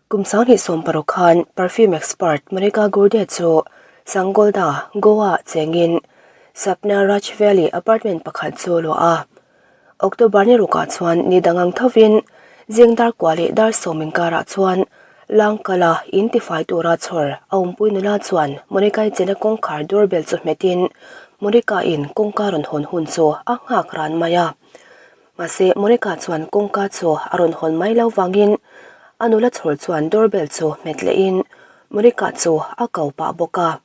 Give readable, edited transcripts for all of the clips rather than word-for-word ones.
Kum 2016 khan perfume expert Monica Gurde chu Sangolda, Goa-ah chengin Sapna Raj Valley apartment pakhat chu a luah a. October ni rukah chuan ni dang ang thovin zing dar kua leh dar sawm inkarah chuan Langkala in tifai tura chhawr a awmpui nula chuan Monica-i chena kawngkhar doorbell chu hmetin Monica-in kawngka rawn hawn hun chu a nghak ran mai a. Mahse, Monica chuan kawngka chu a rawn hawn mai lo vangin a nula chhawr chuan doorbell chu hmet lehin Monica chu a ko pah bawk a.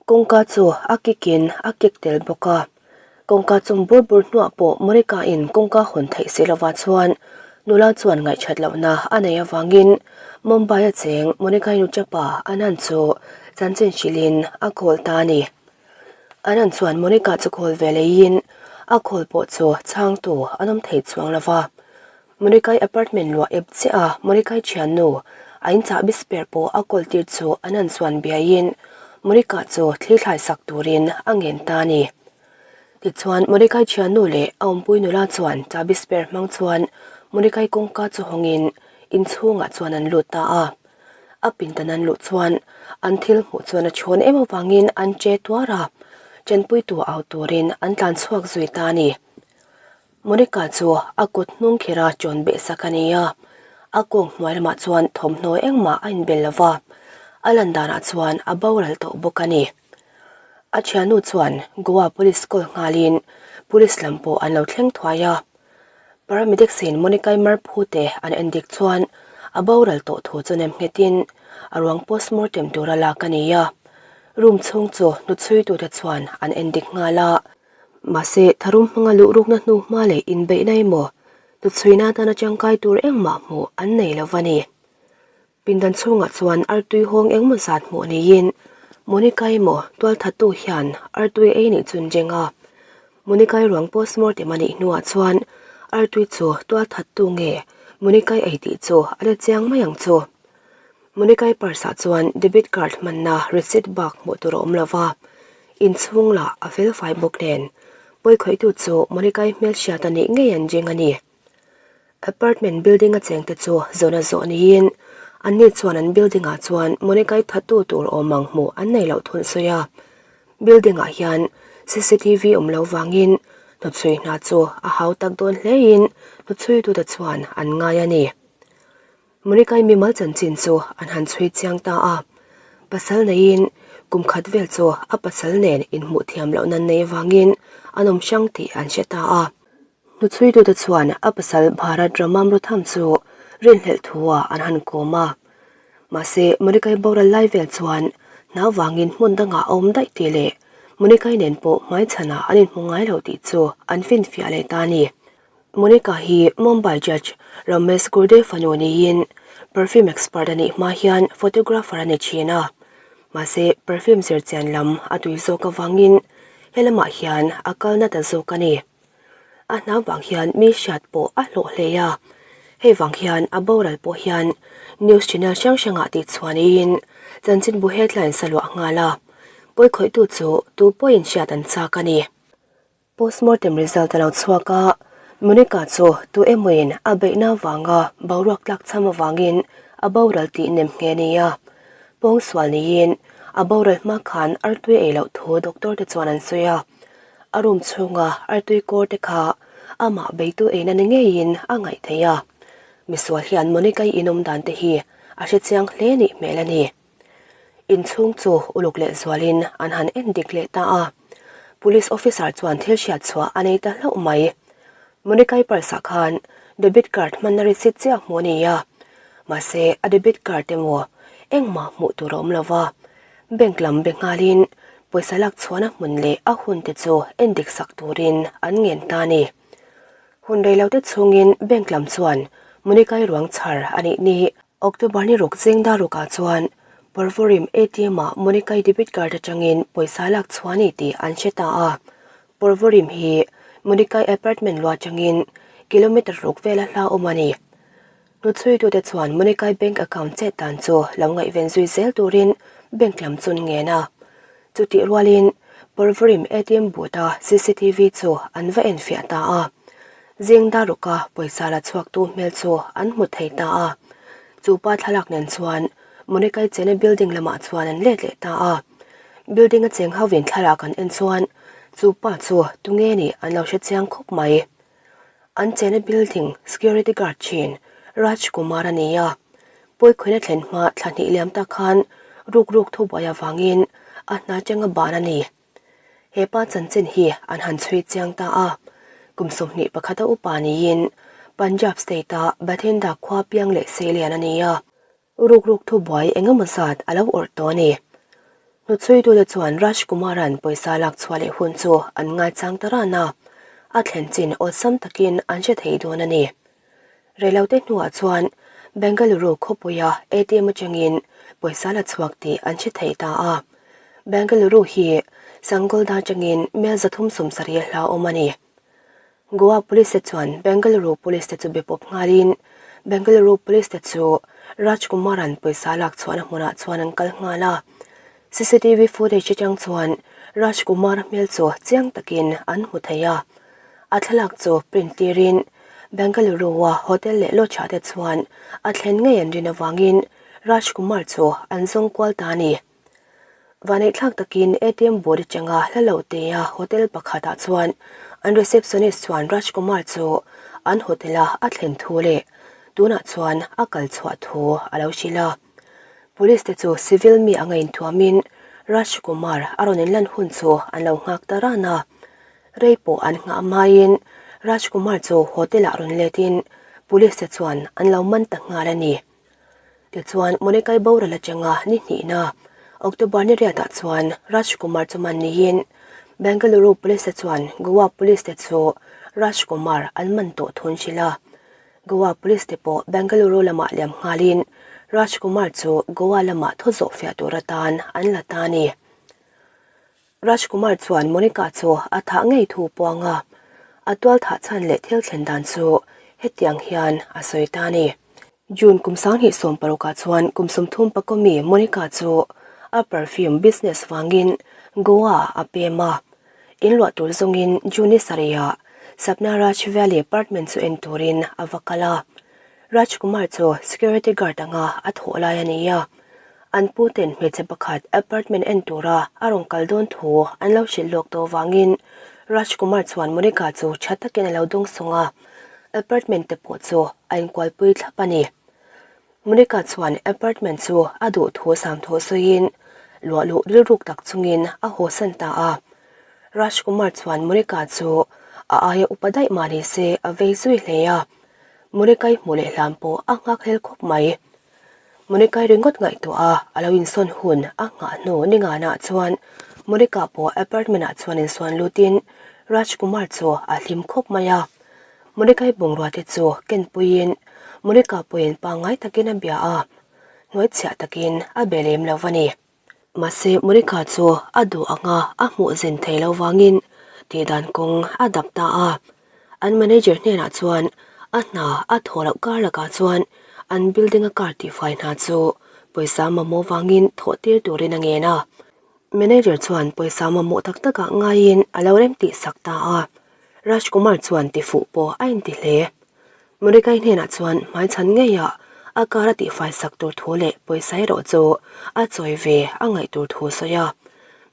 Kawngka chu a kikin a kik tel bawk a. Kawngka chum bur bur hnuah pawh Monica-in kawngka hawn theih si lovah chuan nula chuan ngaihṭhat lohna a nei avangin Mumbai-a cheng Monica-i nuṭapa Anand chu chanchin hrilhin a call ta a ni. Anand chuan Monica chu call ve leiin a call pawh chu chhangtu an awm thei chuang lo va. Monica-i apartment luah ep chiah a Monica-i thiannu a inchahbi spare pawh a call tir chu Anand chuan biaiin Monica chu thli thlai sak turin a ngen ta a ni. Tichuan Monica-i thiannu leh a awmpui nula chuan chahbi spare hmang chuan Monica-i kawngka chu hawngin inchhungah chuan an lut ta a. A pindan an luh chuan an thil hmuh chuan a chhawn em avangin an che tuar a, chenpuitu au turin an tlan chhuak zui ta a ni. Monica chu a kut hnung khira chawn beh sak a ni a, a kawng hnuai lamah chuan thawmhnaw engmah a inbel lo va, a lan danah chuan a boral tawh bawk a ni. A thiannu chuan Goa Police call nghalin Police lam pawh an lo thleng thuai a. Paramedics in Monica-i marphu te an en dik chuan a boral tawh thu chu nem nghetin a ruang postmortem tura lak a ni a. Room chhung chu hnuchhuitute chuan an en dik nghal a. Mahse, tharum hmanga luh rukna hnu hma leh inbeihna emaw hnuchhuina atana tangkai tur engmah hmuh an nei lo va ni. Pindan chhungah chuan artui hawng engmaw zat hmuh niin Monica emaw tualthattu hian artui ei nih chun jeng a. Monica-i ruang postmortem a nih hnuah chuan artui chu tualthattu nge Monica-i ei tih chu a la chiang mai ang chu. Monica-i purse ah chuan debit card hmanna receipt bak hmuh tur a awm lo va, inchhung lah a felfai bawk nen pawikhawihtu chu Monica-i hmelhriat a nih ngei an jeng a ni. Apartment building a chengte chu zawn a zawh niin anni chuan an building ah chuan Monica-i thattu tur awm ang hmuh an nei loh thun sawi a. Building ah hian cctv awm lo vangin hnuchhui hna chu a hau tak dawn hlein hnuchhuitute chuan an ngai a ni. Monica-i mimal chanchin chu an han chhui chiang ta a, pasal neiin kum khat vel chu a pasal nen inhmuh thiam lohna nei vangin an awm hrang tih an hre ta a. Hnuchhuitute chuan a pasal Bharat Ramamrutham chu rinhlelh thu-ah an han kawm a. Mahse, Monica-i boral lai vel chuan hna vangin hmun dangah a awm daih tih leh Monica-i nen pawh hmaichhanah an inhmu ngai lo tih chu an finfiah leh ta a ni. Monica hi Mumbai Judge Ramesh Gurde fanu niin perfume expert a nih hma hian photographer a ni thin a. Mahse, perfume zirchian lam a tui zawk avangin he lamah hian a kalna ta zawk a ni. A hna vang hian mi hriat pawh a hlawh hle a, hei vang hian a boral pawh hian news channel hrang hrangah tih chhuah niin chanchinbu headline sa luah nghal a, pawikhawihtu chu tu pawhin hriat an chak a ni. Postmortem result a lo chhuak a, Monica chu tu emawin a beihna vanga boruak tlak cham avangin a boral tih nem nghe a ni a, pawngsual niin a boral hma khan artui ei loh thu doctor te chuan an sawi a. A room chhunga artui kawr te kha amah beitu eina ni ngeiin a ngaih theih a. Misual hian Monica-i inawm dan te hi a hre chiang hle nih hmel a ni. Inchhung chu uluk leh zualin an han en dik leh ta a. Police officer chuan thil hriat chhuah a nei ta hlauh mai. Monica-i purse ah khan debit card hmanna receipt chiah hmuh a ni a. Mahse a debit card emaw engmah hmuh tur a awm lo va. Bank lam be nghalin pawisa lak chhuahna hmun leh a hun te chu en dik sak turin an ngen ta a ni. Hun rei lo te chhungin bank lam chuan Monica-i ruang chhar a nih ni. October ni ruk zeng dar rukah chuan Porvorim ATM ah Monica-i debit card atangin pawisa lak chhuah a ni tih an hre ta a. Porvorim hi Monica-i apartment luah atangin kilometer ruk vela hla awm a ni. Hnuchhuitute chuan Monica-i bank account chet dan chu lo ngaihven zui zel turin bank lam chu an ngen a. Chutih rualin Porvorim ATM booth-a cctv chu an va enfiah ta a. Zing Daruka pawisa la chhuaktu hmel chu an hmu thei ta a. Chu pa thlalak nen chuan Monica-i chena building lamah chuan an let leh ta a. Building a cheng hovin thlalak an en chuan chu pa chu tunge nih an lo hre chiang khawp mai. An chena building security guard thin Raj Kumar a ni a. Pawikhawina thlen hma thla hnih liam tak khan ruk ruk thubuai avangin a hna changa ban a ni. He pa chanchin hi an han chhui chiang ta a, kum 21 a upa niin Punjab state-a Bathinda khua piang leh seilian a ni a. Ruk ruk thubuai eng emaw zat a lo awrh tawh a ni. Hnuchhuitute chuan Raj Kumar-a'n pawisa lak chhuah leh hun chu an ngaichang ta ran a, a thlen chin awlsam takin an hre thei dawn a ni. Reilote hnuah chuan Bengaluru khawpuia ATM atangin pawisa la chhuak tih an hre thei ta a. Bengaluru hi Sangolda atangin mel 370 a hla awm a ni. Goa Police te chuan Bengaluru Police te chu be pawp nghalin Bengaluru Police te chu Raj Kumar-a'n pawisa lak chhuahna hmunah chuan an kal nghal a. CCTV footage atang chuan Raj Kumar-a hmel chu chiang takin an hmu thei a. A thlalak chu print tirin Bengaluru-a hotel leh lodge-ah te chuan a thlen ngei an rin avangin Raj Kumar chu an zawng kual ta a ni. Vaneihthlak takin ATM board atanga hla lo tea hotel pakhatah chuan an receptionist chuan Raj Kumar chu an hotel-a a thlen thu leh tunah chuan a kal chhuah thu a lo hrilh a. Police te chu civil mi anga inthuamin Raj Kumar a rawn inlan hun chu an lo nghak ta ran a. Rei pawh an nghah hmain Raj Kumar chu hotel-ah rawn letin police te chuan an lo man ta nghal a ni. Tichuan, Monikai boral atanga ni hnihna, October ni riatah chuan Raj Kumar chu man niin Bengaluru Police te chuan Goa Police te chu Raj Kumar an man tawh thun hrilh a. Goa Police te pawh Bengaluru lamah liam nghalin Raj Kumar chu Goa lamah thaw zawh fiah tur atan an la ta a ni. Raj Kumar chuan Monica chu a thah ngei thu puang a, a tual thah chhan leh thil thlen dan chu hetiang hian a sawi ta a ni. June kum 2016 ah chuan kum 30 pakaw mi Monica chu a perfume business vangin Goa ah a pem a. In luah tur zawngin June ni sarih ah Sapna Raj Valley apartment chu en turin a va kal a. Raj Kumar chu security guard anga a thawh lai a ni a. An pu ten hmeichhe pakhat apartment en tura a rawn kal dawn thu an lo hrilh lawk tawh vangin Raj Kumar chuan Monica chu tha takin a lo dawng sawng a, apartment te pawh chu a inkualpui thlap a ni. Monica chuan apartment chu a duh thu sam thu sawiin luah luh rilruk tak chungin a hawsan ta a. Raj Kumar chuan Monica chu a aia upa daih mah ni se a vei zui hle a, Monica-i hmuh leh hlan pawh a nghakhlel khawp mai. Monica-i ringawt ngaihtuah a, a lo insawn hun a nghah hnu ni nganah chuan Monica pawh apartment-ah chuan insuan lutin Raj Kumar chu a hlim khawp mai a. Monica-i bungrua te chu kenpuiin Monica pawhin pangngai takin a bia a, hnuaichhiah takin a be lem lo a ni. Mahse, Monica chu a duh anga a hmuh zin thei lo vangin tihdan kawng a dap ta a. An manager hnenah chuan a hna a thawh loh kar lakah chuan an building a car tihfai hna chu pawisa mamawh vangin thawh tir turin a ngen a. Manager chuan pawisa mamawh tak takah ngaiin a lo rem tih sak ta a. Raj Kumar chuan tifuh pawh a inti hle. Mordecai hnenah chuan hmaichhan ngeiah a car a tihfai sak tur thu leh pawisa erawh chu a chawi ve a ngaih tur thu a sawi a.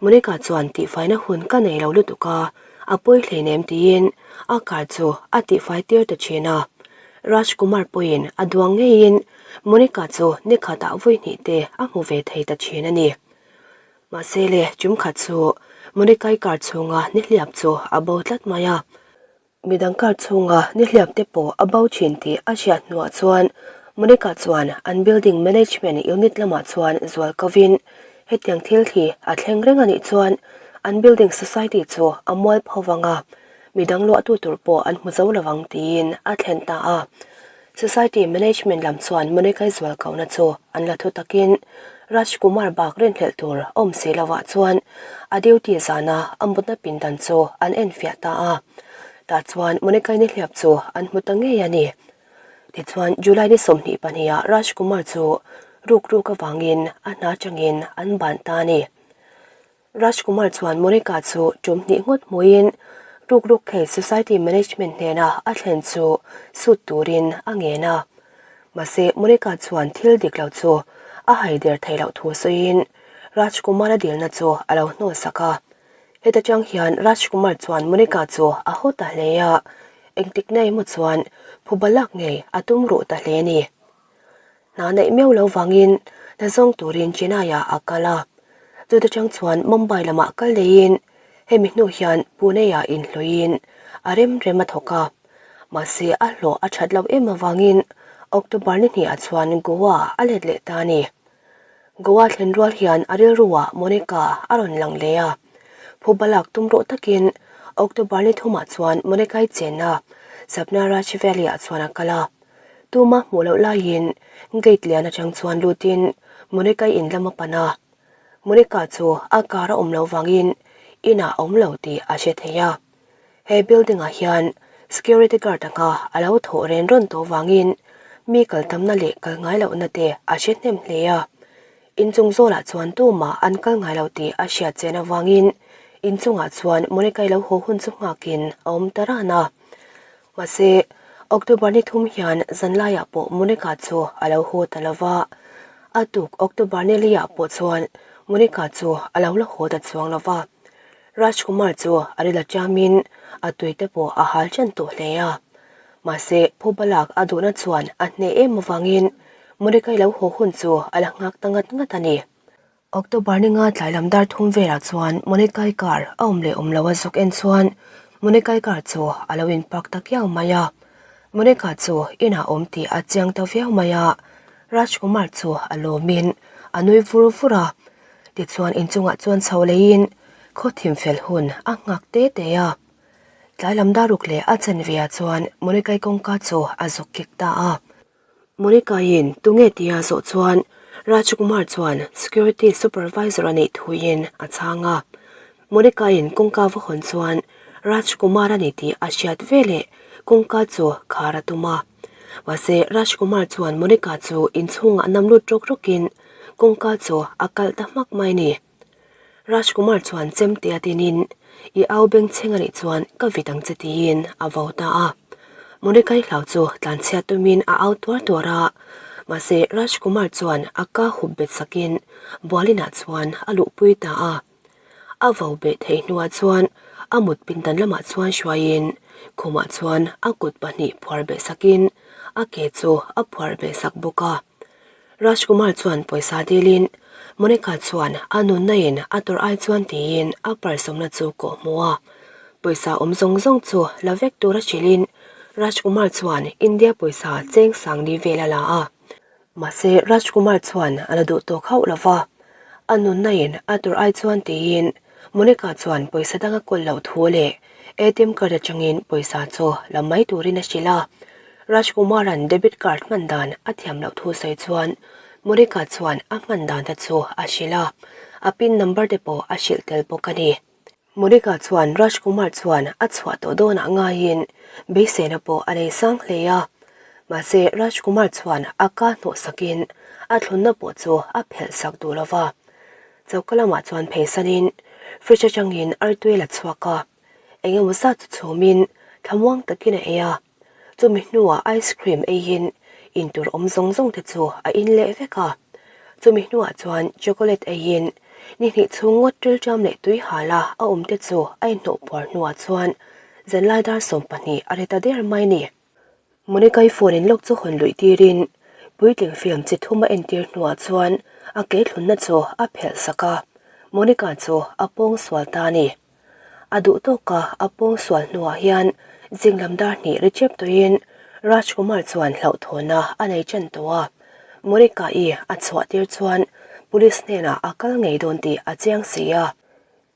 Monica chuan tihfaina hun ka nei lo lutuk a, a pawi hleinem tiin a car chu a tihfai tir ta thin a. Raj Kumar pawhin a duang ngeiin Monica chu nikhatah vawi hnih te a hmu ve thei ta thin a ni. Mahse le, chumkhat chu Monica-i car chhunga nihliap chu a bo tlat mai a. Midang kar chhunga nihliap te pawh a bo thin tih a hriat hnuah chuan Monica chuan an building management unit lamah chuan zual kovin hetiang thil hi a thleng reng a nih chuan an building society chu a mual pho vang a, midang luahtu tur pawh an hmu zo lovang tiin a thlen ta a. Society management lam chuan Monica-i zual kohna chu an la thu takin Raj Kumar bak rinhlelh tur awm si lovah chuan a duty zana a mutna pindan chu an enfiah ta a. Tah chuan Monica-i nihliap chu an hmu ta ngei a ni. Tichuan July ni 22 ah Raj Kumar chu ruk ruk avangin a hna changin an ban ta a ni. Raj Kumar chuan Monica chu tum hnih ngawt hmuin ruk ruk thei society management hnena a thlen chu sut turin a ngen a. Mahse, Monica chuan thil dik lo chu a hai der thei loh thu sawiin Rajkumar-a dilna chu a lo hnawlsak a. Heta tang hian Rajkumar chuan Monica chu a haw ta hle a, engtik na emaw chuan phuba lak ngei a tum ruh ta hle a ni. Hna neih miau lo vangin hna zawng turin Chennai-ah a kal a. Chuta tang chuan Mumbai lamah kal leiin hemi hnu hian Pune-ah inhlawhin a rem rem a thawk a. Mahse a hlawh a that loh em avangin October ni hnih-ah chuan Goa a let leh ta a ni. Goa thlen rual hian a rilruah Monica a rawn lang leh a. Phuba lak tum rawh takin October ni thumah chuan Monica-i chenna Sapna Raj Valley-ah chuan a kal a. Tuma hmuh loh laiin gate lian atang chuan lutin Monica-i in lam a pan a. Monica chu a car a awm loh vangin inah a awm lo tih a hre thei a. He building ah hian security guard anga a lo thawh ren rawn tawh vangin mi kal tamna leh kal ngai lohna te a hre hnem hle a. Inchung zawlah chuan tumah an kal ngai lo tih a hriat chen avangin inchungah chuan Monica-i lo haw hun chu nghakin a awm ta ran a. Mahse, October ni thum hian zanlaiah pawh Monica chu a lo haw ta lo va, a tuk October ni leiah pawh chuan Monica chu a lo la haw ta chuang lo va. Rajkumar chu a ril aṭiamin a tui te pawh a hal ṭan tawh hle a. Mahse, phuba lak a duhna chuan a hneh em avangin Monica-i lo haw hun chu a la nghak ta ngat ngat a ni. October ni nga tlai lam dar thum velah chuan Monica-i car a awm leh awm lo a zuk en chuan Monica-i car chu a lo in park ta kiau mai a. Monica chu inah awm tih a chiang ta viau mai a, Rajkumar chu a lawmin a nui vur vur a. Tichuan inchungah chuan chho leiin khaw thim fel hun a nghak te te a. Tlai lam dar ruk leh a chanveah chuan Monica-i kawngka chu a zuk kik ta a. Monica-in tunge tia zawh chuan Rajkumar chuan security supervisor a neih thuin a chhang a. Monica-in kawngka va hawn chuan Rajkumar a ni tih a hriat veleh kawngka chu khar a tum a. Mahse Rajkumar chuan Monica chu inchhungah nam lut rawk rawkin Kawngka chu a kalh ta hmak mai ni. Rajkumar chuan chemte a tinin, I au bengchheng a nih chuan ka vit ang che tiin a vo ta a. Mordecai hlau chu tlanchhiat tumin a au tuar tuar a, mahse Rajkumar chuan a ka hup bet sakin Bualinah chuan a luhpui ta a. A vo beh theih hnuah chuan a mut pindan lamah chuan hruaiin khumah chuan a kut pahnih phuar beh sakin a ke chu a phuar beh sak bawk a. Rajkumar chuan pawisa dilin Monica chuan a nunna in a tawrh ai chuan tiin a parsawmna chu kawh hmu a. Pawisa awm zawng zawng chu la vek tura hrilhin Rajkumar chuan India pawisa cheng sang ni vel a la a. Mahse Rajkumar chuan a la duh tawk hauh lo va, a nunna in a tawrh ai chuan tiin Monica chuan pawisa dang a kawl loh thu leh ATM card atangin pawisa chu la mai turin a hrilh a. Rajkumar-a'n debit card hman dan a thiam loh thu sawi chuan Monica chuan a hman dan te chu a hrilh a, a pin number te pawh a hrilh tel bawk a ni. Monica chuan Rajkumar chuan a chhuah tawh dawnah ngaiin beiseina pawh a nei sang hle a, mahse Rajkumar chuan a ka hnawh sakin a thlunna pawh chu a phelh sak duh lo va. Choka lamah chuan pheisanin fridge atangin artui a la chhuak a, eng emaw zat chu chhumin thlamuang takin a ei a. Chumi hnuah ice cream eiin intur awm zawng zawng te chu a in leh vek a. Chumi hnuah chuan chocolate eiin ni hnih chhung ngawt rilṭam leh tui hala a awm te chu a inhnawh puar hnuah chuan zanlai dar 12 a ri ta der mai ni. Monica-i phone in lawk chu hawn luih tirin puitling film chi thum a entir hnuah chuan a ke thlunna chu a phelh sak a, Monica chu a pawng sual ta a ni. A duh tawka a pawng sual hnuah hian zinglam dar hnih ri chep tawhin Rajkumar chuan hlauhthawna a nei ṭan tawh a. Monica-i a chhuah tir chuan police hnenah a kal ngei dawn tih a chiang si a.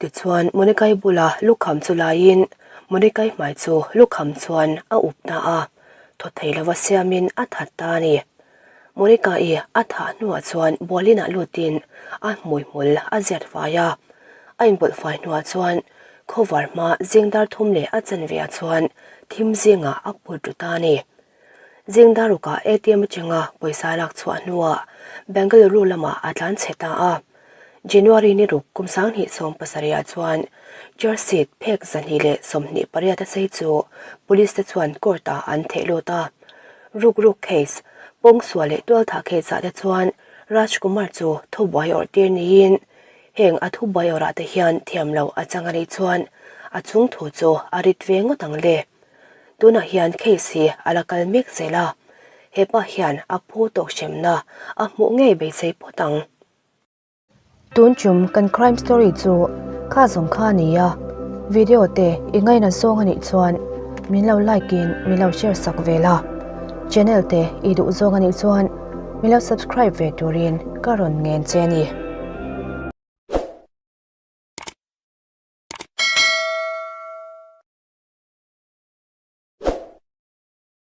Tichuan Monica-i bula lukham chu laiin Monica-i hmai chu lukham chuan a up ta a, thaw thei lova siamin a that ta a ni. Monica-i a thah hnuah chuan bualinah lutin a hmuihmul a ziat fai a, a inbawlh fai hnuah chuan khawvar hma zing dar thum leh a chanveah chuan thim zingah a put ru ta a ni. Zing dar rukah ATM atanga pawisa lak chhuah hnuah Bengaluru lamah a tlan chhe ta a. January ni ruk kum 2017 ah chuan charge sheet phek 228 a sei chu police te chuan court ah an theh lut a. Ruk ruk case. Pawngsual leh tualthah case ah te chuan Raj Kumar chu thubuai awrh tir niin heng a thubuai awrh ah te hian thiam lo a chang a nih chuan a chhung thu chu a rit ve ngawt ang le. Tunah hian case hi a la kal mek zel a, hepa hian a phu tawk hremna a hmuh ngei beisei phawt ang. Tun chum kan crime story chu kha zawng kha a ni a, video te i ngaina zawng a nih chuan min lo like in min lo share sak ve la, channel te i duh zawng a nih chuan min lo subscribe ve turin ka rawn ngen che a ni.